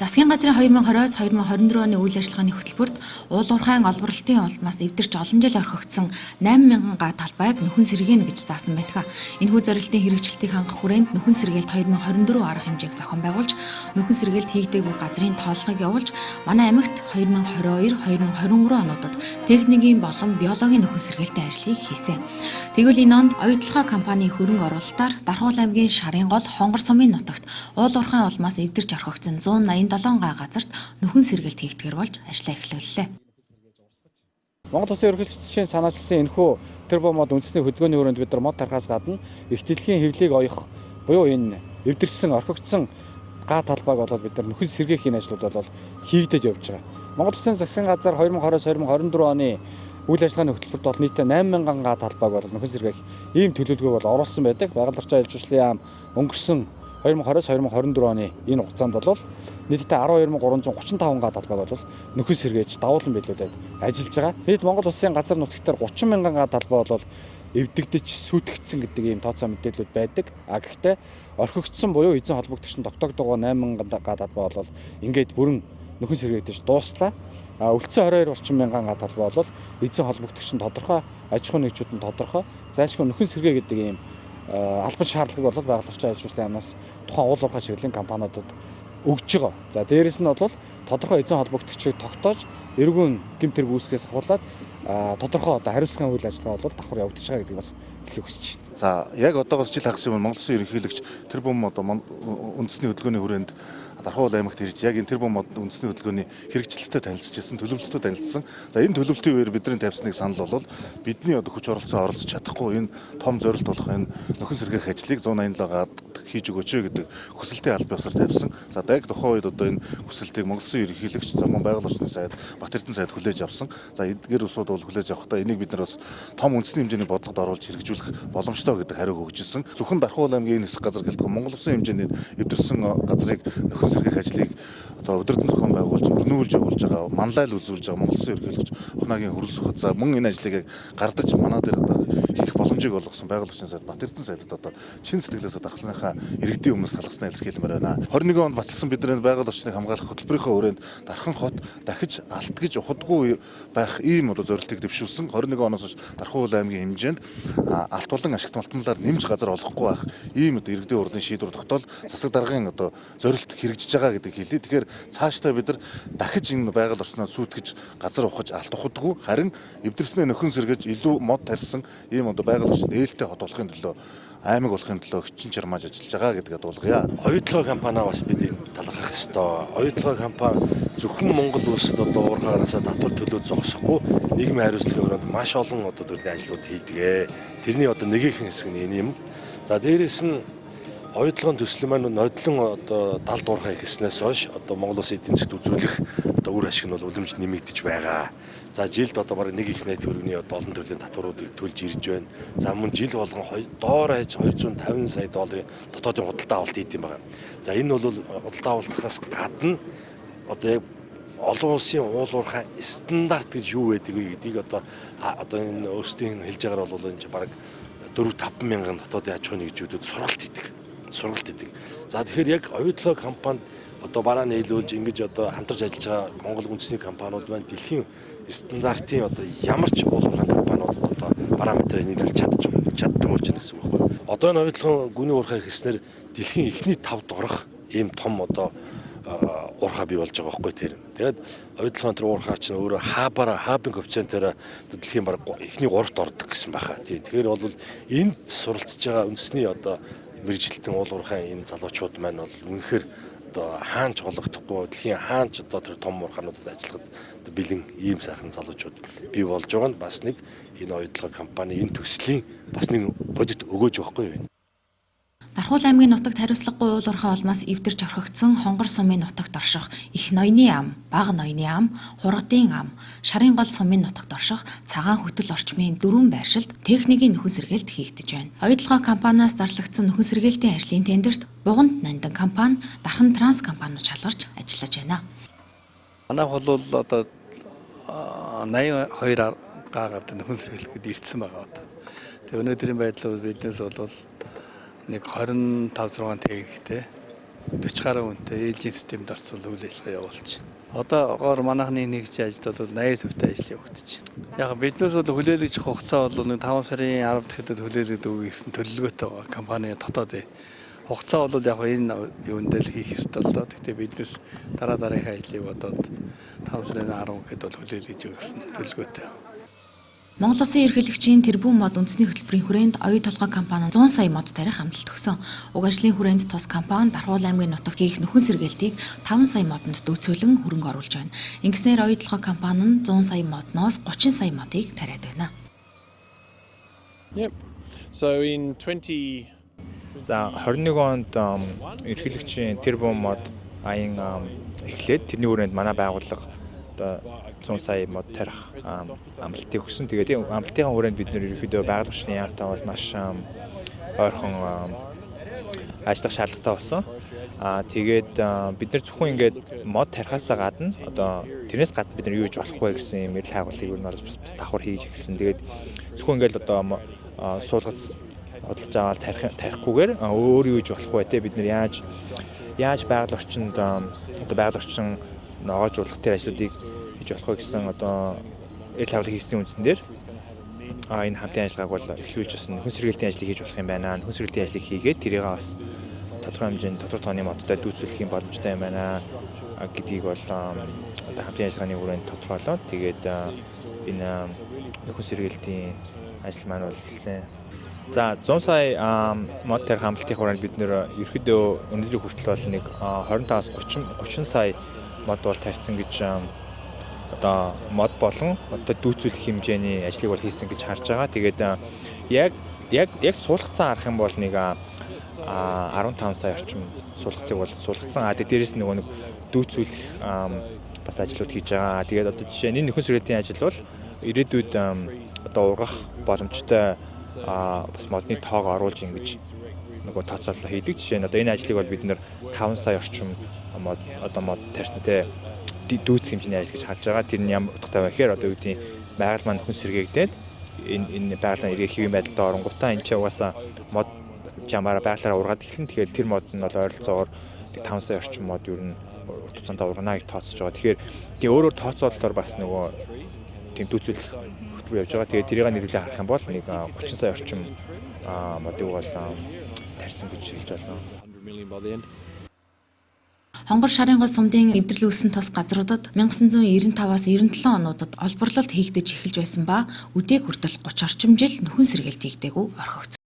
Засгийн газрын 2020-оос 2024 оны үйл ажиллагааны хөтөлбөрт уул уурхайн олборлолтын улмаас эвдэрч олон жил орхигдсон 8000 га талбайг нөхөн сэргээнэ гэж заасан байдаг. Энэхүү зорилтын хэрэгжилтийг хангах хүрээнд нөхөн сэргээлт 2024 арга хэмжээг зохион байгуулж, нөхөн сэргээлт хийгдээгүй газрын тооллогыг явуулж, манай аймагт 2022, 2023 онуудад техникийн болон биологийн нөхөн сэргээлтийн ажлыг хийсэн. Тэгвэл энэ онд Оюутолгой компани хөрөнгө оруулалтаар Дархуул аймгийн Шарын гол Хонгор сумын нутагт уул уурхайн улмаас эвдэрч орхигдсон 187 га газарт нөхөн сэргээлт хийгдэхэр болж ажлаа эхлүүллээ. Монгол Улсын ерөнхийлөгчийн санаачилсан энэхүү тэрбум мод үндэсний хөдөлгөөний хүрээнд бид нар мод тархаас гадна их дэлхийн хэвлийг оёх буюу энэ эвдэрсэн орхигдсон га талбайг бол бид нар нөхөн сэргээх энэ ажлууд бол хийгдэж явж байгаа. Монгол Улсын засгийн газар 2020-оос 2024 оны үйл ажиллагааны хөтөлбөрт бол нийтдээ 8000 га талбайг бол нөхөн сэргээх ийм төлөвлөгөөг бол оруулсан байдаг. Байгаль орчин аялал жуулчлалын яам өнгөрсөн 2020-оос 2024 оны энэ хугацаанд бол нийтдээ 12335 га талбайг бол нөхөн сэргээж давуулан биелүүлээд ажиллаж байгаа. Нийт Монгол Улсын газар нутагт 30 мянган га талбай бол эвдэгдэж сүйтгэгдсэн гэдэг ийм тооцоо мэдээлэлүүд байдаг. А гэхдээ орхигдсон буюу эзэн холбогдогч нь тогтоогдогоо 8000 га талбай бол ингээд бүрэн нөхөн сэргээгдэж дууслаа. А үлдсэн 22 орчим мянган га талбай бол эзэн холбогдогч нь тодорхой, аж ахуйн нэгжүүд нь тодорхой, зайлшгүй нөхөн сэргээ гэдэг ийм албан шаардлагыг бол байгаль орчин аялал жуулчлалын яамнаас тухайн уул уурхай чиглэлийн компаниудад өгж байгаа. За дээрэс нь бол тодорхой эзэн холбогдогчийг тогтоож эргүүн гэмт хэрэг үүсгэхээс ахуулаад тодорхой одоо хариуцлагын үйл ажиллагаа бол давхар явагдаж байгаа гэдгийг бас хэлхийг хүсэж байна. За яг одоогоос жил хагас юм Монгол Улсын ерөнхийлөгч тэрбум одоо үндэсний хөдөлгөөний хүрээнд Дархуул аймагт ирж яг энэ тэрбум үндэсний хөдөлгөөний хэрэгжилттэй танилцж ирсэн, төлөвлөлтөд танилцсан. За энэ төлөвлөлтийн үеэр бидний тавьсныг санал бол бидний одоо хүч оролцоо оролцож чадахгүй энэ том зорилт болох энэ нөхөн сэргээх ажлыг 187 гаад хийж өгөөч гэдэг хүсэлтийн аль биесээр тавьсан. За яг тухайн үед одоо энэ хүсэлтийг Монгол Улсын ерөнхийлөгч, за мөн байгаль орчны сайд Бат Эрдэнэ сайд хүлээж авсан. За эдгээр улсууд бол хүлээж авахдаа энийг бид нар бас том үндэсний хэмжээний бодлогод оруулж хэрэгжүүлэх боломжтой гэдэг хариуг өгч ирсэн. Зөвхөн Дархуул аймгийн энэ хэсэг газар гэлтгүй Монгол Улсын хэмжээний эвдэрсэн газрыг нөхөн сэргээх ажлыг одоо удирдан зохион байгуулж, өрнүүлж явуулж байгаа, манлайл үзүүлж байгаа Монгол Улсын ерөнхийлөгч Ухнаагийн хөрөлсөх за мөн энэ ажлыг гардаж манай дээр одоо хийх боломжийг олгосон байгаль орчны сайд Бат Эрдэнэ сайдад одоо чин сэтгэлээсээ дархлынхаа иргэдийн өмнөөс талархснаа илэрхийлмээр байна. 21 онд баталсан бидний байгаль орчныг хамгаалах хөтөлбөрийнхөө хүрээнд Дархан хот дахиж алт гэж ухадгүй байх ийм одоо зорилтыг дэвшүүлсэн. 21 оноос хойш Дархуул аймгийн хэмжээнд алт болон ашигт малтмалаар нэмж газар олохгүй байх ийм одоо иргэдийн хурлын шийдвэр тогтоол засаг даргын одоо зорилт хэрэгжиж байгаа гэдэг хэлье. Тэгэхээр цаашдаа бид нар дахиж энэ байгаль орчноо сүйтгэж газар ухаж алт ухадгүй харин эвдэрснээ нөхөн сэргэж илүү мод тарьсан ийм одоо байгаль орчинд ээлтэй хот болохын төлөө аймаг болохын төлөө хичин чармааж ажиллаж байгаа гэдгээ дуулгая. Оюутолгой компаниа бас бид талархах ёстой. Оюутолгой компани зөвхөн Монгол улсад одоо уурхаараасаа татвар төлөө зогсохгүй нийгмийн хариуцлагын өрөөнд маш олон одоо төрлийн ажлууд хийдэг. Тэрний одоо нэгэн хэсэг нь энэ юм. За дээрэс нь оюутлогын төсөл маань нодлон одоо далд уурхай эхэлснээс хойш одоо Монгол Улсын эдийн засгт үзүүлэх одоо үр ашиг нь бол үлэмж нэмэгдэж байгаа. За жилд одоо бараг нэг их найд төгрөгийн одоо олон төрлийн татваруудыг төлж ирж байна. За мөн жил болгон доор хаяж 250 сая долларын дотоодын худалдаа авалт хийдэг юм байна. За энэ бол худалдаа авалтаас гадна одоо яг олон улсын уул уурхай стандарт гэж юу байдаг вэ гэдгийг одоо энэ өөрсдийн хэлж байгаагаар бол энэ чинь бараг 4-5 мянган дотоодын аж ахуйн нэгжүүдэд сургалт хийдэг. За тэгэхээр яг оюутлогын компанид одоо бараа нийлүүлж ингэж одоо хамтарч ажиллаж байгаа Монгол үндэсний компаниуд маань дэлхийн стандартын одоо ямар ч уул уурхайн компаниудад одоо параметрыг нийлүүлж чаддаг болж байна гэсэн үг байхгүй. Одоо энэ оюутлогын гүний уурхай гэснээр дэлхийн эхний 5-д орох ийм том одоо уурхай бий болж байгаа байхгүй тэр. Тэгээд оюутлогын тэр уурхай чинь өөрөө хаабын коэффициентээр дэлхийн бараг эхний 3-т ордог гэсэн байхаа. Тийм. Тэгэхээр бол энд суралцж байгаа үндэсний одоо мэргэжилтэн уул уурхайн энэ залуучууд маань бол үнэхээр одоо хаанч гологдохгүй дэлхийн хаанч одоо тэр том уурхаануудад ажиллахад бэлэн ийм сайхан залуучууд бий болж байгаа нь бас нэг энэ оюутлогын компани энэ төслийн бас нэг бодит өгөөж байхгүй юу? Дархуул аймгийн нутагт хариуцлагагүй уул уурхай улмаас эвдэрч орхигдсон Хонгор сумын нутагт орших Их ноёны ам, Бага ноёны ам, Хургадын ам, Шарын гол сумын нутагт орших цагаан хөтөл орчмын 4 байршилд техникийн нөхөн сэргээлт хийгдэж байна. Оюутлогын компаниас зарлагдсан нөхөн сэргээлтийн ажлын тендерт Бугант Нандин компани, Дархан Транс компаниуд шалгарч ажиллаж байна. Манайх бол одоо 82 гаагаад нөхөн сэргээлтэд ирсэн байгаа. Тэгээ өнөөдрийн байдлаар биднээс бол нэг 25 6 техниктэй 40 гаруй хүнтэй ээлжийн системд орсон үйл ажиллагаа явуулж. Одоогоор манайхны нэгж ажил бол 80% ажил явагдаж. Яг биднээс бол хүлээлгэж хугацаа бол нэг 5 сарын 10 дахьд хүлээлгэдэг өгье гэсэн төлөвлөгөөтэй байгаа компани дотоод. Хугацаа бол яг энэ юунд л хийх ёстой л доо. Гэхдээ биднээс дараа дараагийнхаа ажлыг бодоод 5 сарын 10 гэхэд бол хүлээлгэж өгсөн төлөвлөгөөтэй. Монгол Улсын ерөнхийлөгчийн тэрбум мод үндэсний хөтөлбөрийн хүрээнд Оюу толгой компани 100 сая мод тарих амлалт өгсөн. Уг ажлын хүрээнд тус компани Дархуул аймгийн нутагт хийх нөхөн сэргээлтийг 5 сая модонд дүйцүүлэн хөрөнгө оруулж байна. Ингэснээр Оюу толгой компани нь 100 сая модноос 30 сая модыг тариад байна. Yep. So in 20 За, 21 онд ерөнхийлөгчийн тэрбум мод аян эхлээд тэрний хүрээнд манай байгууллага одоо 100 сая мод тарих амлалтыг өгсөн. Тэгээд амлалтын хүрээнд бид нэр ерөнхийдөө байгаль орчны яамтай бол маш ойрхон ажиллах шаардлагатай болсон. Тэгээд бид нар зөвхөн ингээд мод тарихаасаа гадна одоо тэрнээс гадна бид нар юу хийж болох вэ гэсэн юм эрэл хайгуулыг ер нь бас давхар хийж эхэлсэн. Тэгээд зөвхөн ингээд одоо суулгац худалдаж аваад тарихгүйгээр өөр юу хийж болох вэ те, бид нар яаж байгаль орчинд одоо байгаль орчин ногоожуулах тэр ажлуудыг хийж болох вэ гэсэн одоо эрэл хайгуулыг хийсний үндсэн дээр энэ хамтын ажиллагааг бол эхлүүлж бас нөхөн сэргээлтийн ажлыг хийж болох юм байна. Нөхөн сэргээлтийн ажлыг хийгээд тэрийг бас тодорхой хэмжээнд тодорхой тооны модтой дүйцүүлэх юм боломжтой юм байна гэдгийг бол одоо хамтын ажиллагааны хүрээнд тодорхойлоо. Тэгээд энэ нөхөн сэргээлтийн ажил маань бол эхэлсэн. За, 100 сая мод тарих амлалтын хүрээнд бид нэр ерөөдөө өнөөдрийн хүртэл бол нэг 25-аас 30 сая мод бол тарьсан гэж, одоо мод болон одоо дүйцүүлэх хэмжээний ажлыг бол хийсэн гэж харж байгаа. Тэгээд яг суулгацсан харах юм бол нэг 15 сая орчим суулгацыг бол суулгацсан. А тэгээд дээрэс нь нөгөө нэг дүйцүүлэх бас ажлууд хийж байгаа. Тэгээд одоо жишээ нь энэ нөхөн сэргээлтийн ажил бол ирээдүйд одоо ургах боломжтой бас модны тоог оруулж ингэж нөгөө тооцоолол хийдэг. Жишээ нь одоо энэ ажлыг бол бид нэр 5 сая орчим мод одоо мод тарьсантай дүйцэх хэмжээний ажил гэж харж байгаа. Тэр нь ямар утгатай вэ гэхээр одоо юу гэдгийг байгаль маань нөхөн сэргээгдээд энэ байгалийн эргээ хэвийн байдалд оронгуудаа энэ ч угаасаа мод жамаараа байгалаараа ургаад эхэлнэ. Тэгэхээр тэр мод нь бол ойролцоогоор 5 сая орчим мод ер нь урт хугацаанд ургана гэж тооцож байгаа. Тэгэхээр тийм өөрөөр тооцоололоор бас нөгөө тийм дүйцүүлэх хөтөлбөр явж байгаа. Тэгээд тэрийг нэрлээ харах юм бол нэг 30 сая орчим модыг бол тарьсан гэж хэлж байна. 100 million by the end. Хонгор шарын гол сумдын эвдрэл үүссэн тус газруудад 1995-аас 97 онуудад олборлолт хийгдэж эхэлж байсан ба өдийг хүртэл 30 орчим жил нөхөн сэргээлт хийгдээгүй орхигдсон.